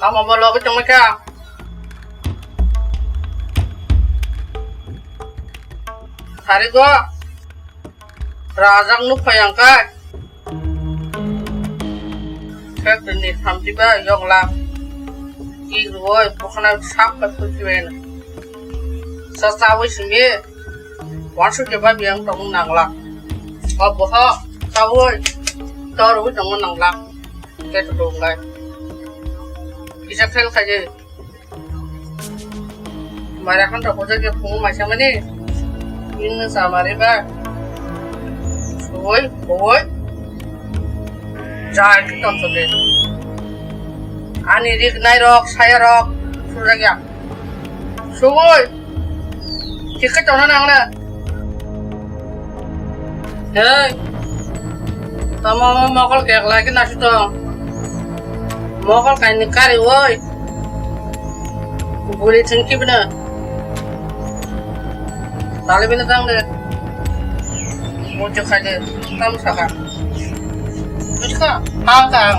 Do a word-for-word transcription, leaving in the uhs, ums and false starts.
Tamo bo logi tongwi kha. Sari go. Rajak nuk phai ang kai. Khe ni samti ba yok la. Ki ruoi bukhana sak ka phuti ben. Sa sa woi simi. Wansu ke ba biang tong nang la. O bo ho. Sa woi. Tor woi tong nang la. Khe to dong lai. Kisa khel khaje. Mara khan to hoja ke phung mai samani. Inna samari ba. Woi, woi. Jai ki ton to de. Ani rik nai rok, saya rok. Sura ya. Sugoi. Tiket tona nang na. Hey. Tamo mo mokol kek lai ke nasu to. Mokol kaini kari woi. Buli thengki bina. Tali bina tang de. Mojo khai de. Tam saka. Buska. Ang kang.